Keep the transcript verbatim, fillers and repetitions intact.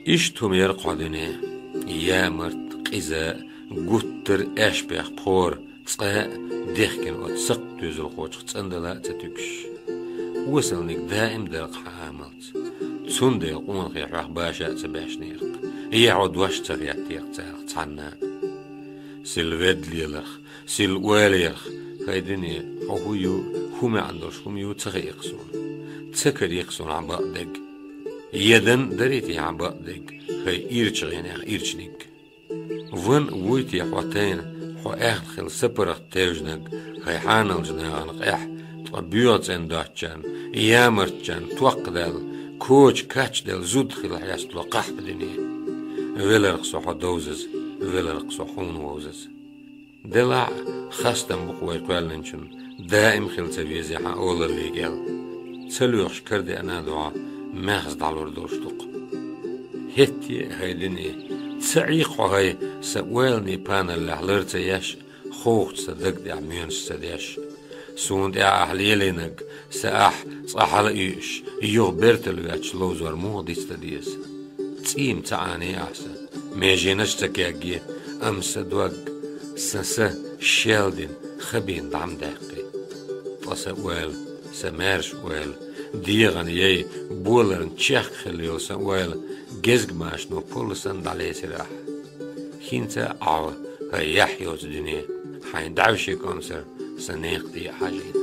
Иштта хӀума яр кхо дуьне: ямарт, къиза, гуттар а аьшпех пхора, цкъа а дехкина оцу сакхт доьзалхочух цӀандала а ца туьгуш. Осалниг даим дара-кх хьан амалца. Цундела къонахий хьох баша а ца баьшнера-кх, я хьо дош ца хеттера-кх царах цхьанна а. Сел ведда леларх, сел ойла ярх, хӀай дуьне, хьо хӀу ю, хӀу маьӀна долуш хӀума ю ца хаьа-кх суна. Ца карий-кх суна хьан бакъдерг. Я дан дарий те хьан бакъдерг, хӀай ирчу гӀенех ирчаниг. Ван вуй те хьо тайна, хьо аьхна хила сапаргӀат тевжинарг, хӀай хьаналчу нахана къаьхьа, ткъа боьха цӀена доцчарна, ямартчарна токкха даьлла, коча кхаччалц зуда хила хьестало кхахьпа дуьне. Велар-кх со хьо довзаза, велар-кх со хьуна вовзаза. Делахь а, хастам бу-кх вай кхоьллинчун, даим хила ца везий хьан олалле кӀел. Ца лоьхуш карадеана а догӀа, маьхза дӀалур долуш ду-кх. ХӀетте а, хӀай дуьне, ца Ӏийкх хьо, хӀай, сан ойланийн паналлехь лар ца еш, ховхачу сан даг тӀехь моьнаш ца деш. Суна тӀехь ахь лелийнарг, сан ахь цкъа хьала а уьйуш, юха бертал ветташ ловзор муха дицдан деза? ЦӀийма ца Ӏанае ахь сан, меженаш а ца кегге, амма сан дог, сан са шел дина, хабийна дӀа ма даьккхи. Ткъа сан ойла, сан маьрша ойла, дегӀана яй, боларна чехка хилла йолу сан ойла, гезгмашино пулла санна дӀалецира ахь. ХӀинца а Ӏа, хӀай яхь йоцу дуьне, хьайн дӀаьвше кӀомсар сан некха тӀе а хьажийна.